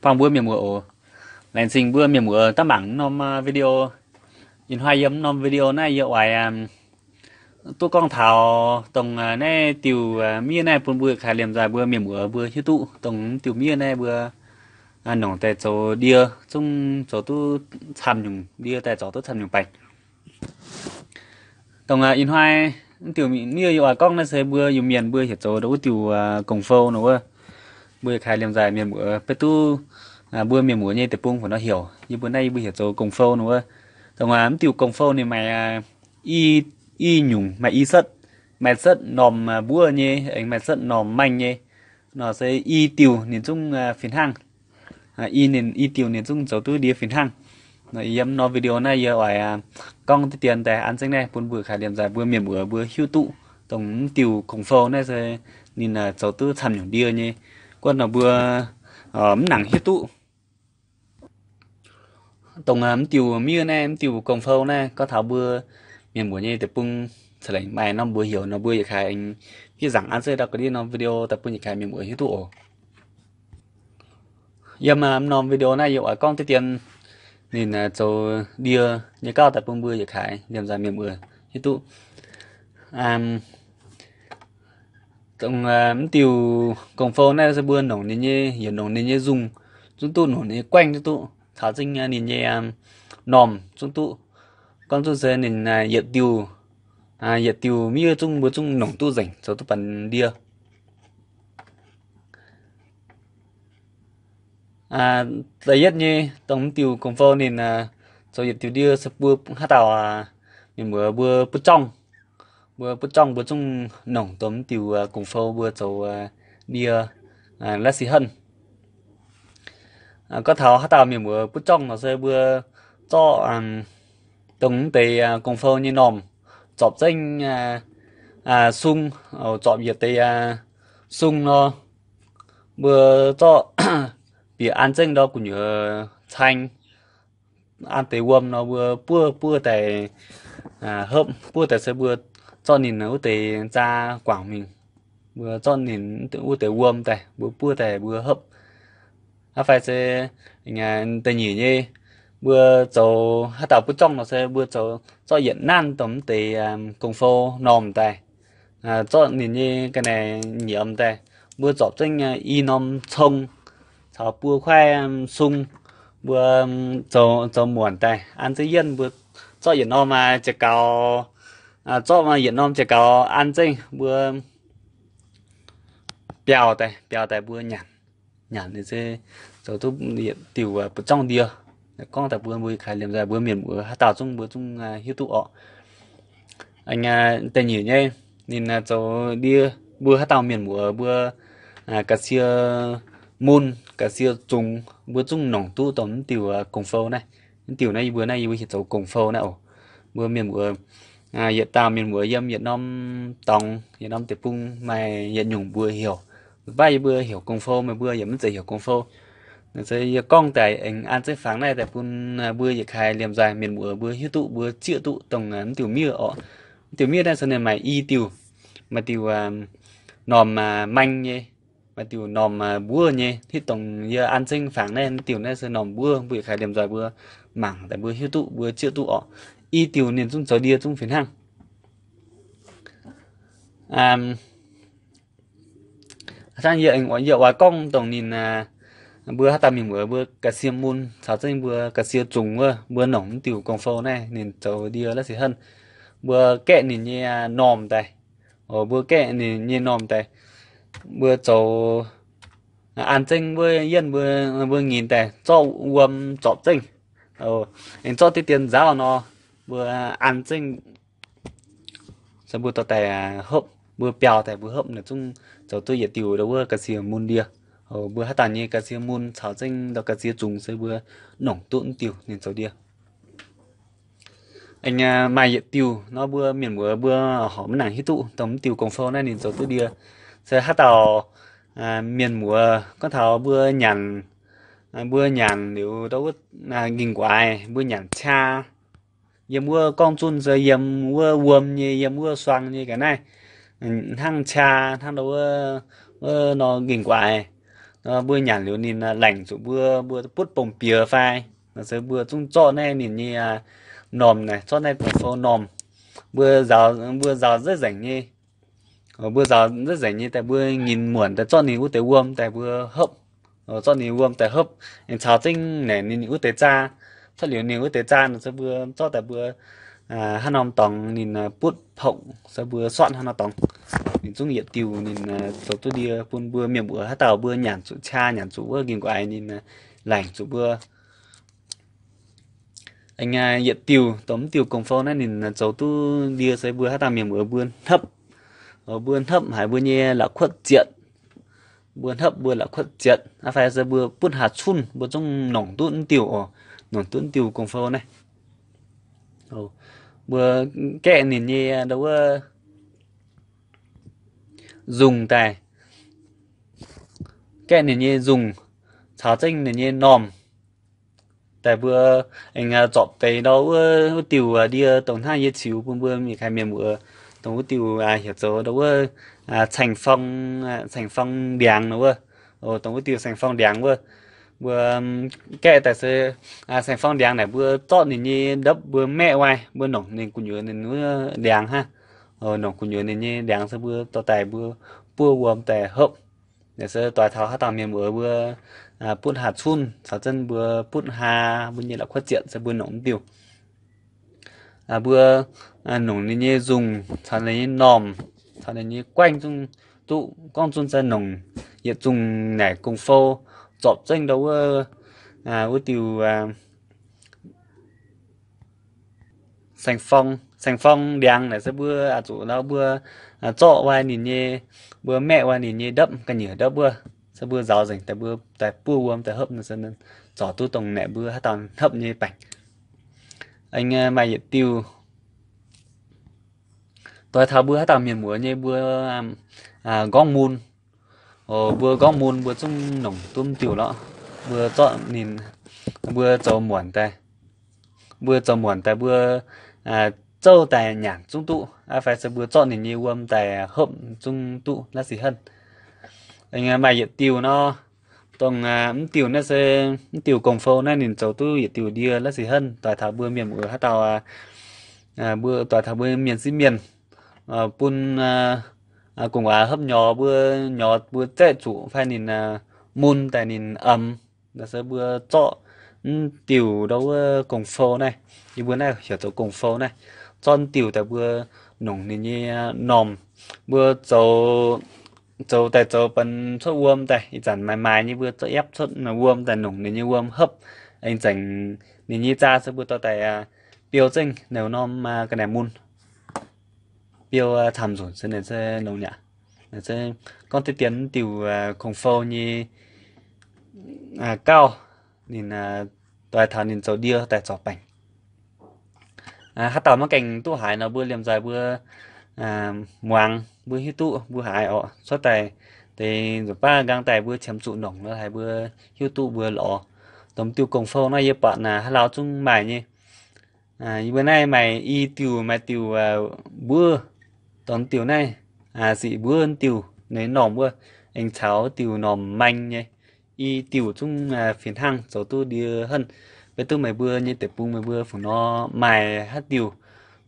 Bangc mbuo mienh muoz oc. Laengz zingh mbuo mienh muoz daaih mangc norm video. Ih hnoi yiem norm video naaiv yie oix duqv gorngv taux dongh naaiv diuh miev naaiv bun mbuo yietc kaaix liemh nzaaih mbuo mienh muoz mbuo hiuv duqv dongh diuh miev naaiv mbuo nongc daaih zoux ndie zungv zoux duqv camv nyungc, ndie daaih zoux duqv camv nyungc baengc. Dongh ih hnoi diuh miev yie oix gorngv naaiv se mbuo Iu-Mienh mbuo heuc zoux wuov diuh gong-fou nor wuov. Mbuo yietc kaaix liemh nzaaih mienh muoz beiv duqv mbuo mienh muoz nyei deic-bung fai nor heuc, yie mbuo naaiv yie mbuo heuc zoux gong-fou nor wuov. Dongh mv diuh gong-fou ninh maaih i nyungc, maaih i setv, maaih setv normh mbuov nyei, aengx maaih setv normh maengh nyei. Nor se i diuh ninh zungv fih hnangv. I diuh ninh zungv zoux duqv ndie fih hnangv. Nor yiem norm video naaiv yie oix gorngv diqv dien daaih an zengv naaiv bun mbuo yietc kaaix liemh nzaaih mbuo mienh muoz mbuo hiuv duqv dongh mv diuh gong-fou naaiv se ninh zoux duqv camv nyungc ndie nyei. Guov nor mbuo mv nangc hiuv duqv dongh mv diuh miev naaiv, mv diuh gong-fou naaiv gorngv taux mbuo mienh muoz nyei deic-bung ca'lengc maaih norm mbuox heuc nor mbuo yietc kaaix fiev zaangc an zengv ndau ga'ndiev norm video daaih bun yietc kaaix mienh muoz hiuv duqv oc. Yiem norm video naaiv yie oix gorngv diqv dien ninh zoux ndie nyei gauh daaih bun mbuo yietc kaaix liemh nzaaih mienh muoz hiuv duqv. Dongh mv diuh gong-fou naaiv se mbuo nongc ninh nyei, yietc nongc ninh nyei nzungh zungv duqv, nongc ninh nyei guaengv zungv duqv, caux zengv ninh nyei normh zungv duqv. Gorngv zungv se ninh yietc diuh, yietc diuh miev zungv mbuo zungv nongc duqv nzengc zoux duqv banx ndie. Da'yietv nyei dongh mv diuh gong-fou ninh zoux yietc diuh ndie se mbuo haaix dauh mienh muoz mbuo butv jorngv, mbuo butv jorngv mbuo zungv nongc dongh mv diuh gong-fou mbuo zoux ndie la'sic henv. Gorngv taux haaix dauh mienh muoz butv jorngv nor se mbuo zorqv dongh mv deix gong-fou nyei normh zorpc zengv sung, zorpc yietc deix sung nor, mbuo zorqv bieqc an zengv ndau gu'nyuoz caeng, an deix wuom nor mbuo buov buov daaih hopv, buov daaih se mbuo zorqv ninh wuov deix zaa guangc mingh, mbuo zorqv ninh wuov deix wuom daaih mbuo buov daaih mbuo hopv. Hnangv fai se da'nyeic nyei, mbuo zoux haaix dauh butv jorngv nor se mbuo zoux zorqv yietc nanv dongh mv deix gong-fou normh daaih, zorqv ninh nyei ga'naaiv nyiemz daaih, mbuo zorpc zengv i norm cong caux buo kuaaiv sung, mbuo zoux muonc daaih an zengv yienv mbuo zorqv yietc norm jiex gaux, zorqv yietc norm jiex gaux an zengv mbuo biaux daaih, biaux daaih mbuo nyanc, nyanc ninh se zoux duqv yietc diuc butv jorngv ndie. Gorngv daaih mbuo mbuo kaaix liemh nzaaih mbuo mienh muoz haaix dauh zungv mbuo zungv hiuv duqv orqc. Da'nyeic nyei, ninh zoux ndie mbuo haaix dauh mienh muoz mbuo ga'sie mun ga'sie zungx mbuo zungv nongc duqv dongh mv diuc gong-fou naaiv. Mv diuh naaiv yie mbuo naaiv yie mbuo heuc zoux gong-fou naaiv oc. Mbuo mienh muoz, yietc dauh mienh muoz yiem yietc norm dorngx yietc norm deic-bung maaih yietc nyungc mbuox heuc. Mv baac yie mbuo heuc gong-fou, meih mbuo yaac mv zeiz heuc gong-fou. Naaiv se yie gorngv daaih aengx an zengv fangx naaiv daaih bun mbuo yietc kaaix liemh nzaaih mienh muoz mbuo hiuv duqv mbuo zieqv duqv dongh mv diuh miev orqc. Mv diuh miev naaiv se ninh maaih i diuh, maaih diuh normh maeng nyei, maaih diuh normh mbuov nyei. Hitv dongh yie an zengv fangx naaiv, mv diuh naaiv se normh mbuov, mbuo yietc kaaix liemh nzaaih mbuo mangc daaih mbuo hiuv duqv mbuo zieqv duqv orqc. I diuh ninh zungv zoux ndie zungv fih hnangv. Hnangv yie, yie oix gorngv dongh ninh, mbuo haaix dauh mienh muoz mbuo ga'sie mun caux zengv mbuo ga'sie zungx wuov, mbuo nongc mv diuh gong-fou naaiv ninh zoux ndie la'sic henv. Mbuo gaeqv ninh nyei normh daaih, mbuo gaeqv ninh nyei normh daaih, mbuo zoux an zengv wuov yienv mbuo, mbuo nyinc daaih zorqv wuom zorpc zengv, aengx zorqv diqv dien nzaauv nor, mbuo an zengv se mbuo dorh daaih hopv, mbuo biaux daaih mbuo hopv naaic zungv zoux duqv yietc diuh ndau wuov ga'sie mun ndie. Mbuo haaix dauh nyei ga'sie mun caux zengv ndau ga'sie zungx se mbuo nongc duqv mv diuh ninh zoux ndie. Aengx maaih yietc diuh nor mbuo mienh muoz mbuo horpc maiv nangc hiuv duqv dongh mv diuh gong-fou naaiv ninh zoux duqv ndie. Se haaix dauh mienh muoz gorngv taux mbuo nyanc, mbuo nyanc liuz ndau wuov nqingh nquaix mbuo nyanc qaqv, yiem wuov gorngv zunh se yiem wuov wuom nyei, yiem wuov suang nyei ga'naaiv, hnangv qaqv hnangv ndau wuov, wuov nor nqingh nquaix. Mbuo nyanc liuz ninh laengc zuqc mbuo, mbuo butv bongh bieqc fai, se mbuo zungv zorqv naaiv ninh nyei normh naaic, zorqv naaiv gong-fou normh. Mbuo nzaaux, mbuo nzaaux nzengc nzengc nyei, mbuo nzaaux nzengc nzengc nyei daaih mbuo nyinc muonc daaih zorqv ninh wuov deix wuom daaih mbuo hopv, zorqv ninh wuom daaih hopv, aengx caux zengv naaic ninh wuov deix zaa. Cuotv liuz ninh wuov deix zaa nor se mbuo zorqv daaih mbuo haaix norm dorngx ninh butv pongc se mbuo sortv haaix norm dorngx, ninh zungv yietc diuh ninh zoux duqv ndie bun mbuo mienh muoz haaix dauh mbuo nyanc zuqc qaqv, nyanc zuqc wuov nqingh nquaix ninh laengc zuqc mbuo. Aengx yietc diuh, dongh mv diuh gong-fou naaiv ninh zoux duqv ndie se mbuo haaix dauh mienh muoz mbuo hnopv, mbuo hnopv haic mbuo nyei la'kuotv zietc, mbuo hnopv mbuo la'kuotv zietc aqv fai se mbuo butv haaz cunh mbuo zungv nongc duqv mv diuh oc, nongc duqv mv diuh gong-fou naaiv. Mbuo gaeqv ninh nyei ndo wuov nzungh daaih, gaeqv ninh nyei nzungh caux zengv ninh nyei normh daaih mbuo aengx zorpc deix ndo wuov, wuov diuh ndie dongh hnangv yie ziux bun mbuo mienh kaaix mienh muoz, dongh wuov diuh heuc zoux ndo wuov caeng-fong, caeng-fong ndiangx nor wuov, dongh wuov diuh caeng-fong ndiangx wuov. Mbuo gaeqv daaih se caeng-fong ndiangx naaic mbuo zorqv ninh nyei ndopv mbuo maeqv waaic, mbuo nongc ninh gu'nyuoz ninh wuov ndiangx hnangv, nongc gu'nyuoz ninh nyei ndiangx se mbuo dorh daaih mbuo buov wuom daaih hopv. Naaic se doix taux haaix dauh mienh muoz mbuo butv haaz cunh caux zengv mbuo butv haa mbuo nyei la'kuotv zietc se mbuo nongc mv diuh. Mbuo nongc ninh nyei nzungh caux ninh nyei normh caux ninh nyei guaengv zungv duqv, gorngv zunv se nongc yietc nzungh naaic gong-fou zorpc zengv ndo wuov, wuov diuh caeng-fong, caeng-fong ndiangx naaic se mbuo zuqc ndo mbuo zorqv waaic ninh nyei, mbuo maeqv waaic ninh nyei ndopv, ga'nyiec ndopv wuov, se mbuo nzaaux nzengc daaih mbuo daaih buov wuom daaih hopv nor se zorc duqv dongh naaic mbuo haaix dauh hnopv nyei baengc. Aengx maaih yietc diuh doix taux mbuo haaix dauh mienh muoz nyei mbuo nqorngv mun. Mbuo nqorngv mun mbuo zungv nongc duqv mv diuh lorqc. Mbuo zorqv ninh, mbuo zoux muonc daaih, mbuo zoux muonc daaih mbuo zouv daaih nyanc zungv duqv aqv fai se mbuo zorqv ninh nyei wuom daaih hopv zungv duqv la'sic henv. Maaih yietc diuh nor, dongh mv diuh naaiv se mv diuh gong-fou naaiv ninh zoux duqv yietc diuh ndie la'sic henv doix taux mbuo mienh muoz haaix dauh, mbuo doix taux mbuo mienh sieqv mienh bun gu'nguaaz hopv nyorx mbuo, nyorx mbuo zaeqv zuqc fai ninh mun daaih ninh omx, se mbuo zorqv mv diuh ndo wuov gong-fou naaiv, yie mbuo naaiv heuc zoux gong-fou naaiv, zorqv mv diuh daaih mbuo nongc ninh nyei normh, mbuo zoux, zoux daaih zoux benx cuotv wuom daaih ih zanc maaih maaih nyei mbuo zorqv yapv cuotv wuom daaih nongc ninh nyei wuom hopv, aengx zengc ninh nyei zaa se mbuo dorh daaih biou zengv naaiv norm ga'naaiv mun, biou camv nzunc se ninh se longx nyaqc. Se gorngv deix dien mv diuh gong-fou nyei gauh ninh doix taux ninh zoux ndie daaih zorc baengc. Haaix dauh maiv gaengh duqv haiz nor mbuo liemh nzaaih mbuo muangx mbuo hiuv duqv mbuo haiz orqc. Cuotv daaih deix nzunc baav nqaang daaih mbuo qiemx zuqc nongc nor haiz mbuo hiuv duqv mbuo lorz. Dongh diuh gong-fou naaiv yie buatc naaiv haaix lauh zungv maaih nyei. Yie mbuo naaiv maaih i diuh, maaih diuh mbuov, dongh diuh naaiv ziqc mbuov diuh ninh normh wuov, aengx caux diuh normh maeng nyei. I diuh zungv fih hnangv zoux duqv ndie henv. Beiv duqv meih mbuo nyei deic-bung meih mbuo fungc nor maaih haaix diuh,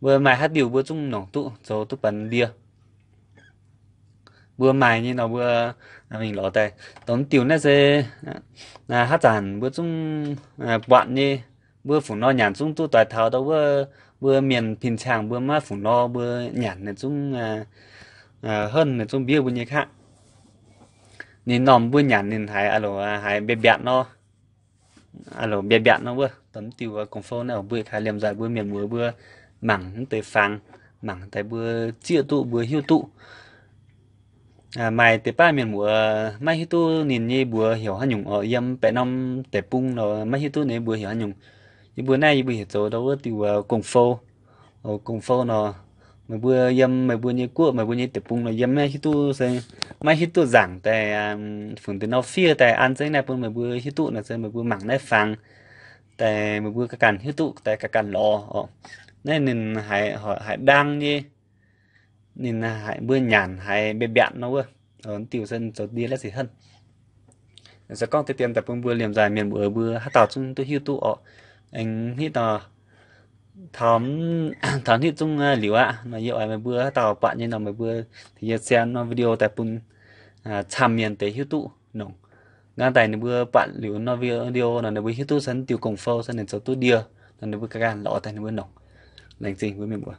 mbuo maaih haaix diuh mbuo zungv nongc duqv zoux duqv benx ndie. Mbuo maaih nyei nor mbuo mingh lorz daaih. Dongh diuh naaiv se haaix zanc mbuo zungv buatc nyei. Mbuo fungc nor nyanc zungv duqv doix taux dongh wuov mbuo mienh pin-ciangh mbuo maiv fungc nor mbuo nyanc naaiv zungv henv naaiv zungv mbiev mbuo nyei kaqv. Ninh normh mbuo nyanc ninh haiz a'loc haiz mbiatc mbiatc nor, a'loc mbiatc mbiatc nor wuov. Dongh diuh gong-fou naaiv mbuo kaaix liemh nzaaih mbuo mienh muoz mbuo mangc mv deix fangx, mangc daaih mbuo zieqv duqv mbuo hiuv duqv. Maaih deix baav mienh muoz maiv hiuv duqv ninh nyei mbuox heuc haaix nyungc oc. Yiem baeqc norm deic-bung nor maiv hiuv duqv ninh mbuox heuc haaix nyungc. Yie mbuo naaiv yie mbuo heuc zoux dongh wuov diuh gong-fou. Gong-fou nor, meih mbuo yiem meih mbuo nyei guoqv meih mbuo nyei deic-bung nor yiem maiv hiuv duqv se maiv hiuv duqv nzaangc daaih fungx deix nor fiev daaih an zengv naaiv bun meih mbuo hiuv duqv nor se meih mbuo mangc naaiv fangx daaih meih mbuo ganh hiuv duqv daaih ganh lorz oc. Naaiv ninh haiz, haiz ndaang nyei, ninh haiz mbuo nyanc haiz mbiatc mbiatc nor wuov. Diuh se zoux ndie la'sic henv. Naaiv se gorngv deix dien daaih bun mbuo liemh nzaih mienh muoz mbuo haaix dauh zungv duqv hiuv duqv orqc. Aengx hnangv nor, taux hnangv zungv liuz aqv nor, yie oix meih mbuo haaix dauh buatc nyei nor, meih mbuo tengx yie share norm video daaih bun camv mienh deix hiuv duqv nongc. Nqa'haav daaih ninh mbuo buatc liuz norm video nor, ninh mbuo hiuv duqv se diuh gong-fou se ninh zoux duqv ndie nor, ninh mbuo ganh lorz daaih ninh mbuo nongc. Laengz zingh mbuo mienh muoz.